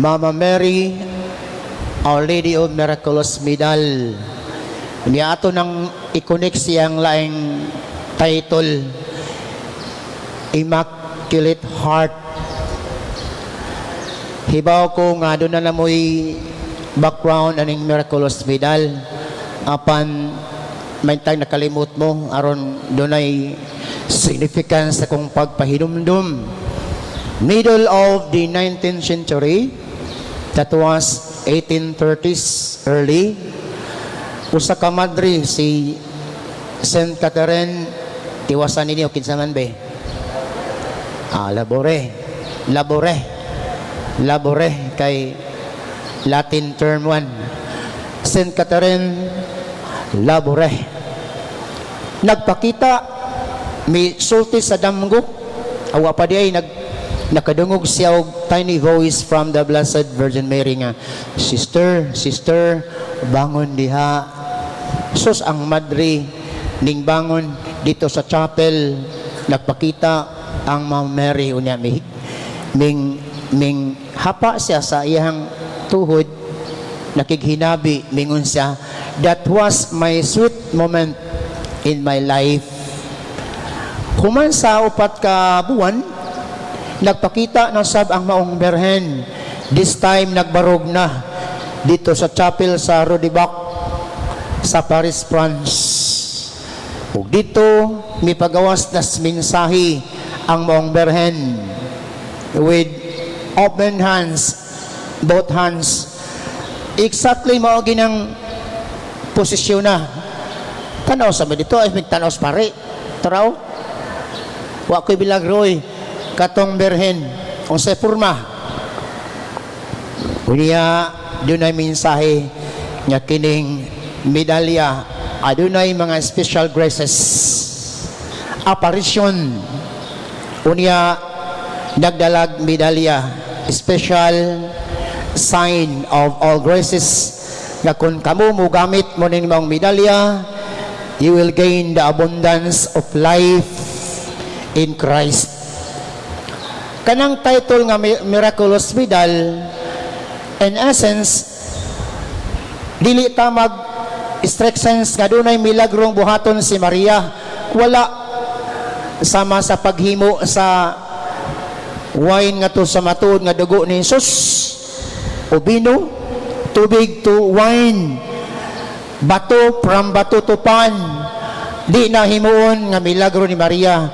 Mama Mary, Our Lady of Miraculous Medal. Niya ato nang i-connect siyang laing title, Immaculate Heart. Hibaw ko nga duna na mo'y background aning Miraculous Medal. Apan may tag nakalimot mo aron dunay significance sa kong pagpahinumdum. Middle of the 19th century, that was 1830s early, usa ka madre, si Saint Catherine, tiwasan ninyo kinsa man be? Ah, Labore. Labore. Labore kay Latin term one. Saint Catherine Labore. Nagpakita, mi sulti sa damgo. Awa pa di ay nakadungog siya og tiny voice from the Blessed Virgin Mary nga, "Sister, sister, bangon diha." Sus, ang madre ning bangon dito sa chapel, nagpakita ang Mama Mary. Unya mi ming ming hapa siya sa iyang tuhod, nakighinabi. Mingon siya, "That was my sweet moment in my life." Human sa 4 ka buwan, nagpakita na sab ang maong Birhen. This time nagbarog na dito sa chapel sa Rue du Bac sa Paris, France. Ug dito mipagawas nas mensahe ang maong Birhen with open hands, both hands. Exactly mao ginang posisyon na. Tanaw sa dito ay tanaw sa pare. Taraw. Wa ko'y bilagroy katong Birhen unsay porma. Unya dunay mensahe nga kining medalya adunay mga special graces, apparition. Unya nagdalag medalya, special sign of all graces, nga kung kamo mogamit mo ning maong medalya, you will gain the abundance of life in Christ. Kanang title nga Miraculous Medal, in essence, dili ta mag strict sense nga dunay milagrong buhaton si Maria. Wala, sama sa paghimo sa wine nga to sa matuod nga dugo ni Jesus o bino, tubig to wine, bato, from bato to pan. Di na himuon nga milagro ni Maria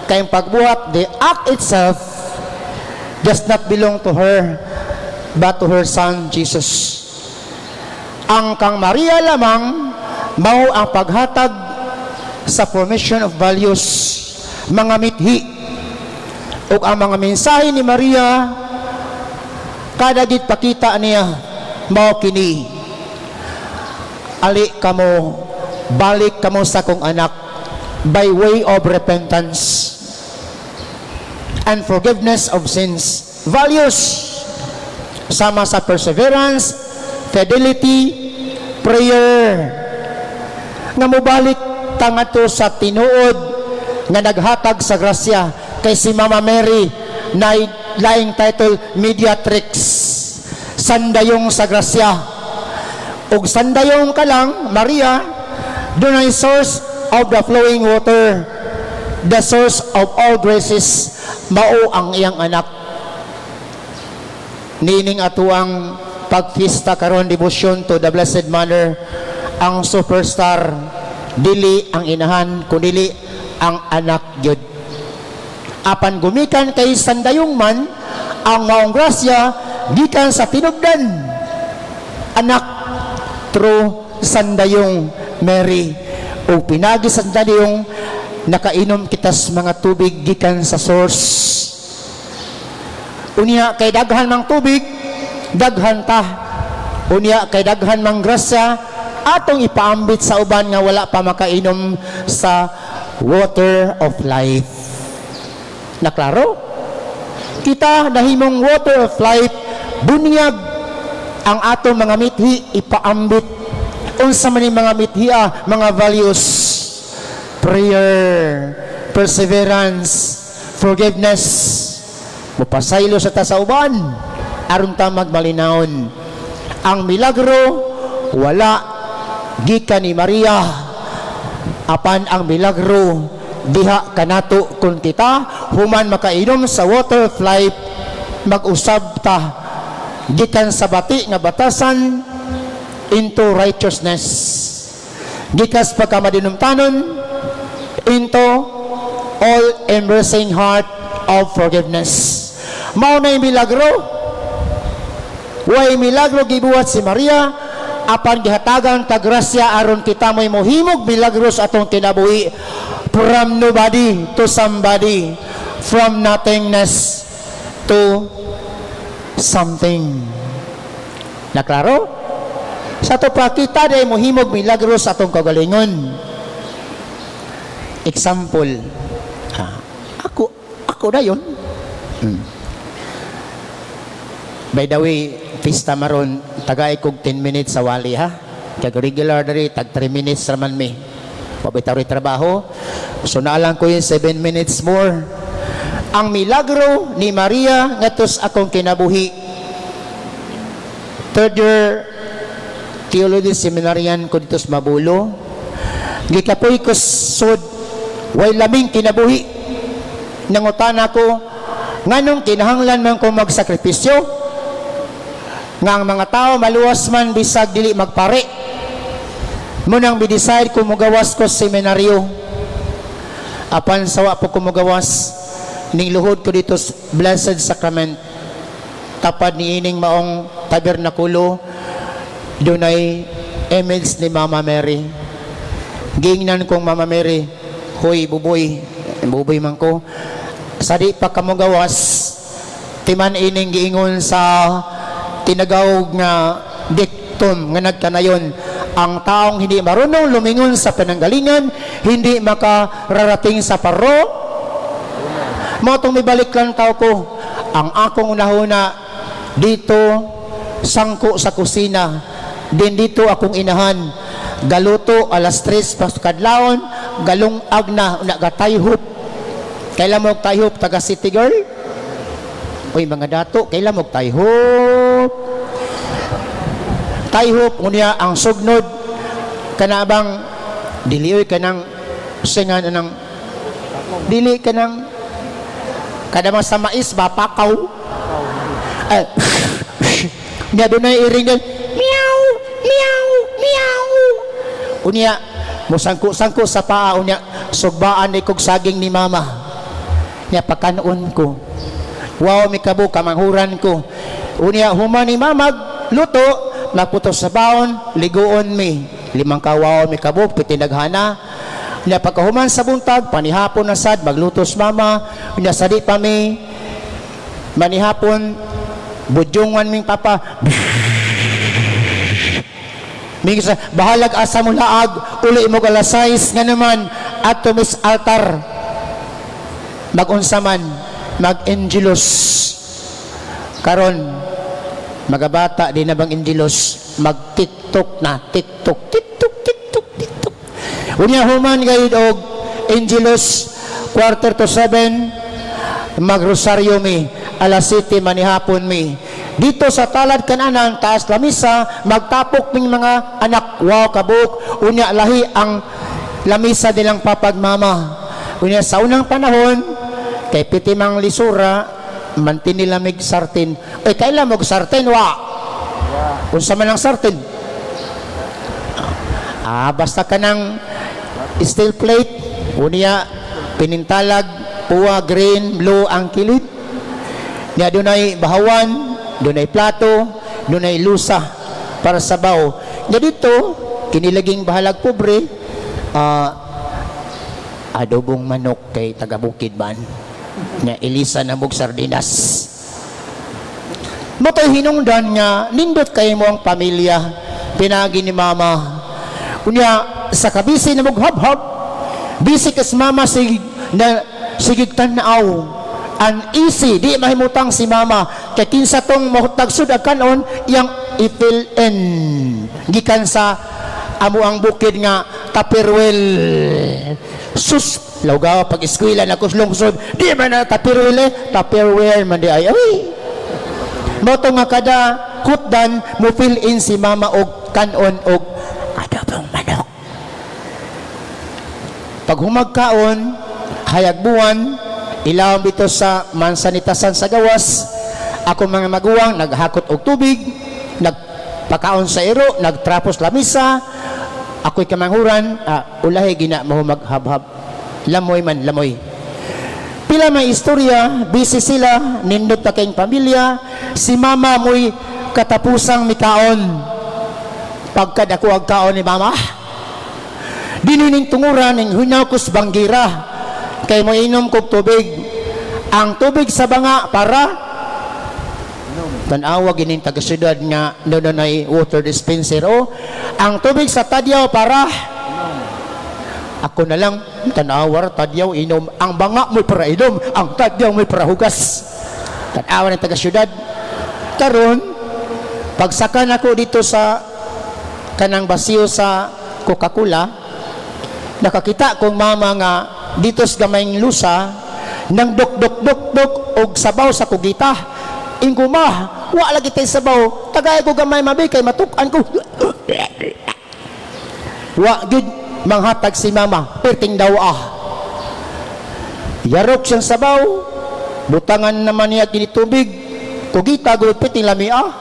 kay ang pagbuhat, the act itself does not belong to her but to her son Jesus. Ang kang Maria lamang mao ang paghatag sa formation of values, mga mithi. Ug ang mga mensahe ni Maria kada gid pakita niya mao kini: "Ali kamo, balik kamo sa akong anak by way of repentance and forgiveness of sins." Values sama sa perseverance, fidelity, prayer, nga mobalik ta ngadto sa tinuod nga naghatag sa grasya, kay si Mama Mary na laing title, Mediatrix, sandayong sa grasya. Ug sandayong ka lang Maria, dunay source of the flowing water, the source of all graces, mao ang iyang anak. Nining atuang pagfiesta karon, devotion to the Blessed Mother, ang superstar dili ang inahan kundili ang anak gyud. Apan gumikan kay sandayong man ang maong grasya gikan sa tinubdan anak through sandayong Mary, o pinagi sa sandayong nakainom kita sa mga tubig gikan sa source. Unya kay daghan mang tubig, daghan ta. Unya kay daghan mang grasya, atong ipaambit sa uban nga wala pa makainom sa water of life. Naklaro? Kita nahimong water of life, bunyag ang atong mga mithi ipaambit. Unsa man yung mga mithi, ah, mga values: prayer, perseverance, forgiveness. Mupasaylo sa ta sa uban. Aron ta magmalinawon. Ang milagro wala gikan ni Maria, apan ang milagro diha kanato kung kita human makainom sa water of life, mag-usab ta gikan sa bati nga batasan into righteousness, gikas pagkamadinumtanon into all embracing heart of forgiveness. Mao na milagro. Way milagro gibuhat si Maria, apan gihatagan ta grasya aron kita mo'y mohimog milagro sa atong kinabuhi, from nobody to somebody, from nothingness to something. Naklaro? Sa ato pa, kita day mohimog milagro sa atong kagalingon. Example, ako na yun. By the way, pista maron, tagay kog 10 minutes sa wali ha. Kag regular diri tag 3 minutes raman mi. Wa bitaw rin trabaho. So naalang ko yung 7 minutes more. Ang milagro ni Maria ngadto sa akong kinabuhi. Third year theology seminarian ko dito sa Mabulo. Gikapoy ko sud, way laming kinabuhi. Nangutana ko, nganong kinahanglan man ko magsakripisyo? Nga ang mga tao maluwas man bisag dili magpare. Munang mi-decide ko mugawas ko sa seminaryo. Apan sa wa po ko mugawas, ning luhod ko dito sa Blessed Sacrament. Tapad ni ining maong tabernakulo, dunay image ni Mama Mary. Giingnan kong Mama Mary, "Hoy, buboy," buboy man ko. Sa di pa kamugawas, timan ining giingon sa tinagawag nga diktum nga nagkanayon, "Ang taong hindi marunong lumingon sa pananggalingan, hindi makararating sa paro." Mo itong mibalik lang tao ko, ang akong unahuna dito, sangko sa kusina, din dito akong inahan, galuto alas 3 pas kadlawon, galungag na, una gatayhop. Kailan mo tayhop, taga City Girl? Uy, mga dato, kailan mo tayhop? Tayhop, unya ang sugnod, kanabang, dili oy kanang, singan anang, dili kanang, kada sa mais ba, pakaw? Ay, niya dunay iring din, meow, meow, meow. Unya, musangko-sangko sa paa, unya, sugbaan ni kog saging ni mama. Nya pakanon ko. Wow, mi kabo, kamanghuran ko. Unya, human ni mama, luto, magputos sa baon, liguon mi. Limang kawaw mi kabuk, pitinaghana. Unya, pagkahuman sa buntag, panihapon na sad, maglutos mama. Unya, sadi pa mi, manihapon, budyongan ming papa. Ming sa bahalag asa mo laag, uli mo alas 6 nga naman at tumis altar. Magunsa man, mag-angelus. Karon mga bata di na bang angelus, mag-TikTok na, TikTok, TikTok, TikTok, TikTok. Unya human gayud og angelus, 6:45, magrosaryo mi, alas 7 manihapon mi. Dito sa talad kananan, taas lamisa, magtapok ming mga anak, wow kabuk, unya lahi ang lamisa nilang papagmama. Unya sa unang panahon, kay piti mang lisura, mantini lamig sartin. Oy, kailan mo sartin wa? Unsa man ang sartin? Ah, basta ka ng steel plate, unya pinintalag, puwa, green, blue ang kilid. Nya dunay bahawan, dunay plato, dunay lusa para sa baw. Nya dito, kinilaging bahalag pobre, adobong manok kay taga bukid man. Nya ilisa na mog sardinas. Motoy hinungdan nga nindot kay mo ang pamilya pinagi ni mama. Unya sa kabisi na mog hab-hab, busy kas mama sig na sigig tan-aw. Uneasy, di mahimutang si mama kay kinsa tong motagsud ag kanon iyang i-fill in gikan sa amo ang bukid nga Tupperware. Sus, lawgaw pag eskwela na ko sa lungsod, di man na Tupperware eh, Tupperware man di ay. Uy. Mao to nga kada hutdan mo fill in si mama og kanon og adobong manok. Pag humagkaon, hayag buwan, ilawom dito sa mansanitasan sa gawas, ako mga maguwang naghakot og tubig, nagpakaon sa iro, nagtrapos lamisa, ako'y kamanghuran, ulahi gina mahumag habhab. Lamoy man, lamoy. Pila may istorya, busy sila, nindot na kayong pamilya, si mama mo'y katapusang mikaon. Pagkad ako ang kaon ni mama, dinining tunguran ning hunaw kus banggira, kay mo inom kog tubig. Ang tubig sa banga para tanawa gining taga syudad nga dunay water dispenser o ang tubig sa tadyaw para ako na lang tanawar tadyaw inom. Ang banga mo'y para inom, ang tadyaw mo'y para hugas. Tanawa ng taga syudad. Karon pagsaka nako dito sa kanang basiyo sa Coca-Cola, nakakita kong mama nga dito sa gamayng lusa nang dok dok dok dok og sabaw sa kugita. Ingko, "Ma, wa lagi tay sabaw, tagay ko gamay, mabi, kay matuk-an ko." Wa gyud manghatag si mama, perting daw ah. Yarok siyang sabaw, butangan naman niya kini tubig kugita gud, perting lami ah.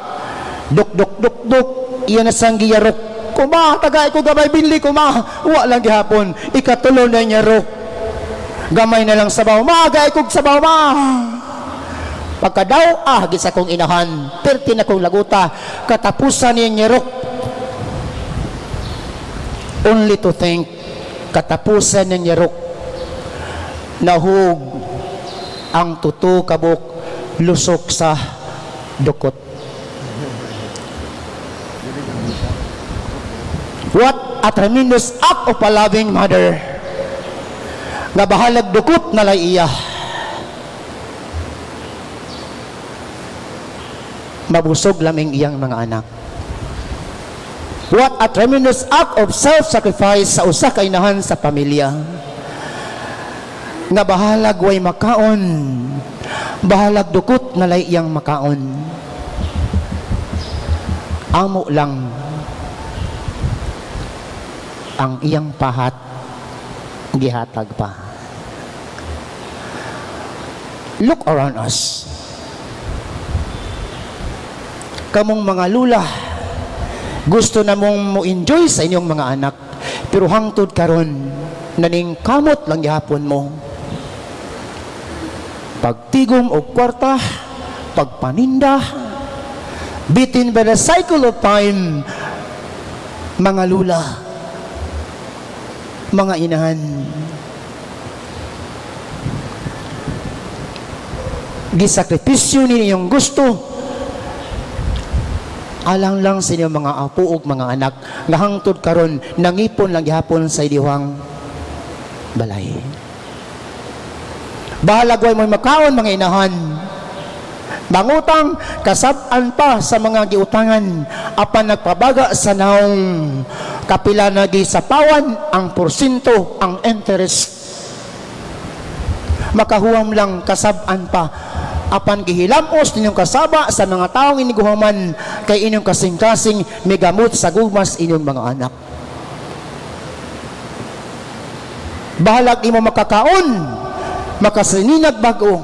Dok dok dok dok, iya na sang giyarok. "Kuma, tagay ko gamay binli ko, ma." Wa lang gihapon. Ikatulo na niya rok. Gamay na lang sabaw. "Ma, gay kog sabaw, ma." Pagkadaw, gisa kong inahan. Perti na kong laguta. Katapusan niya niyarok. Only to think, katapusan niya niyarok. Nahug ang tuto kabuk lusok sa dukot. What a tremendous act of a loving mother. Nga bahalag dukot na lay iya. Mabusog laming iyang mga anak. What a tremendous act of self-sacrifice sa usa ka inahan sa pamilya. Nga bahalag way makaon, bahalag dukot na lay iyang makaon. Amo lang ang iyang pahat gihatag pa. Look around us. Kamong mga lula, gusto na mong mo enjoy sa inyong mga anak, pero hangtod karon naning kamot lang gihapon mo. Pagtigom og kwarta, pagpaninda, bitin by the cycle of time, mga lula, mga inahan, gisakripisyo ninyong gusto alang lang sa inyong mga apo ug mga anak nga hangtod karon nangipon lang gihapon sa inyong balay. Bahalag way mo'y makaon, mga inahan. Mangutang, kasab-an pa sa mga giutangan, apan nagpabaga sa naong kapila na gisapawan ang porsinto, ang interest. Makahuwam lang, kasab-an pa, apan gihilamos ninyong kasaba sa mga taong iniguhaman kay inyong kasing-kasing migamot sa gugmas inyong mga anak. Bahalag imo makakaon, makasininag bag-o,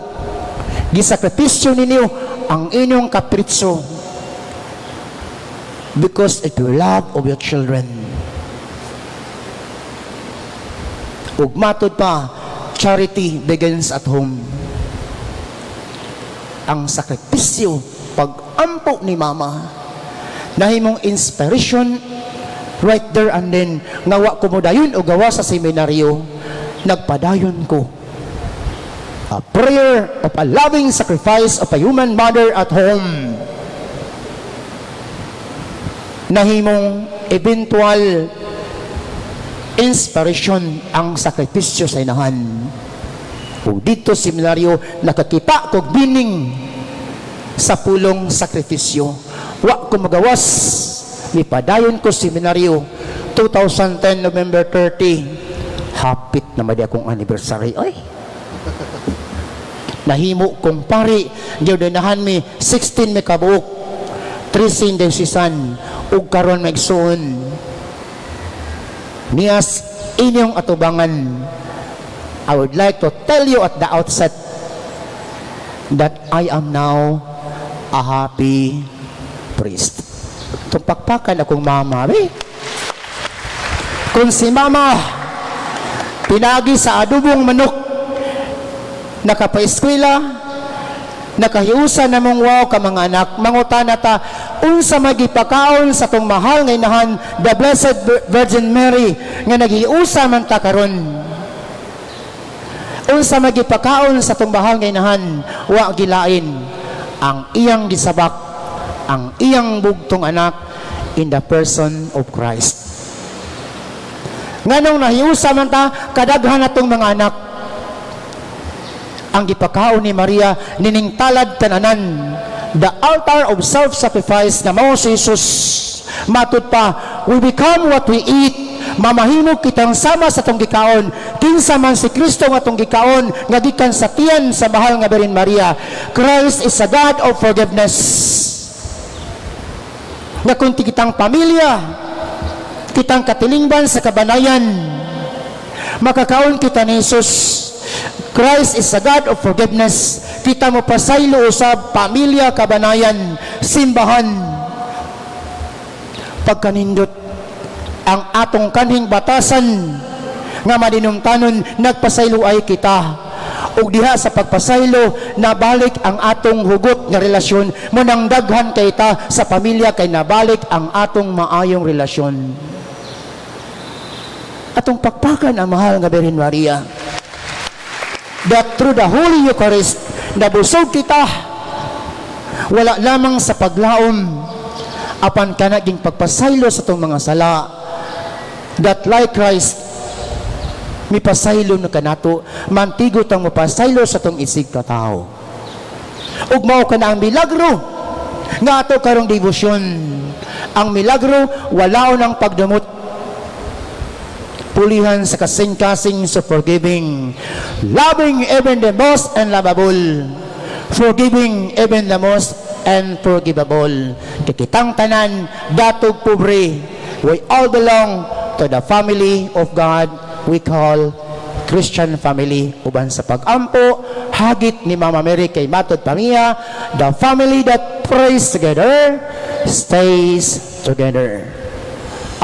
gisakripisyo ninyo ang inyong kapritso because it will love of your children. Ug matud pa, charity begins at home. Ang sakripisyo, pag-ampo ni mama, nahimong inspiration right there and then, nga wa ko modayon o gawa sa seminaryo, nagpadayon ko. A prayer of a loving sacrifice of a human mother at home. Nahimong eventual inspiration ang sakripisyo sa inahan. O dito seminaryo, nakakita kog meaning sa pulong sakripisyo. Wa ko magawas, mipadayon ko seminaryo 2010 November 30. Hapit na madi akong anniversary. Ay. Nahimo kong pari, giordinahan mi 16 mi kabuok, 13 diocesan, ug karon, mga igsoon, nias inyong atubangan, I would like to tell you at the outset that I am now a happy priest. Atong pakpakan akong mama, eh. Kung si mama pinagi sa adobong manok, nakapaeskwela, nakahiusa namong wow ka mga anak, mangutana ta, unsa magipakaon sa tong mahal nga inahan, the Blessed Virgin Mary, nga naghiusa man ta karon? Unsa magipakaon sa tong mahal nga inahan? Wa gilain ang iyang gisabak, ang iyang bugtong anak in the person of Christ. Nganong nahiusa man ta, kadaghan atong mga anak? Ang gipakaon ni Maria nining talad kananan, the altar of self-sacrifice nga mao si Jesus. Matud pa, we become what we eat. Mamahimo kitang sama sa atong gikaon. Kinsa man si Kristo nga atong gikaon nga gikan sa tiyan sa mahal nga Birhen Maria? Christ is a God of forgiveness. Nga kung kitang pamilya, kitang katilingban sa kabanayan, makakaon kita ni Jesus. Christ is a God of forgiveness. Kita mo pasaylo usab, pamilya, kabanayan, simbahan. Pagkanindot ang atong kanhing batasan nga madinumtanon, nagpasaylo ay kita, ug diha sa pagpasaylo nabalik ang atong hugot nga relasyon mo nang daghan kay ta sa pamilya kay nabalik ang atong maayong relasyon. Atong pakpakan ang mahal nga Birhen Maria, that through the Holy Eucharist nabusog kita, wala lamang sa paglaom apan kanaging pagpasaylo sa atong mga sala, that like Christ mipasaylo na kanato, mantigo tang mapasaylo sa atong isig katao. Ug mao kana ang milagro nga ato karong debosyon. Ang milagro, walaon ang pagdamot, pulihan sa kasing-kasing sa forgiving, loving even the most unlovable, forgiving even the most unforgivable. Kay kitang tanan, datog pobre, we all belong to the family of God we call Christian family. Uban sa pag-ampo, hagit ni Mama Mary, kay matod pa niya, the family that prays together stays together.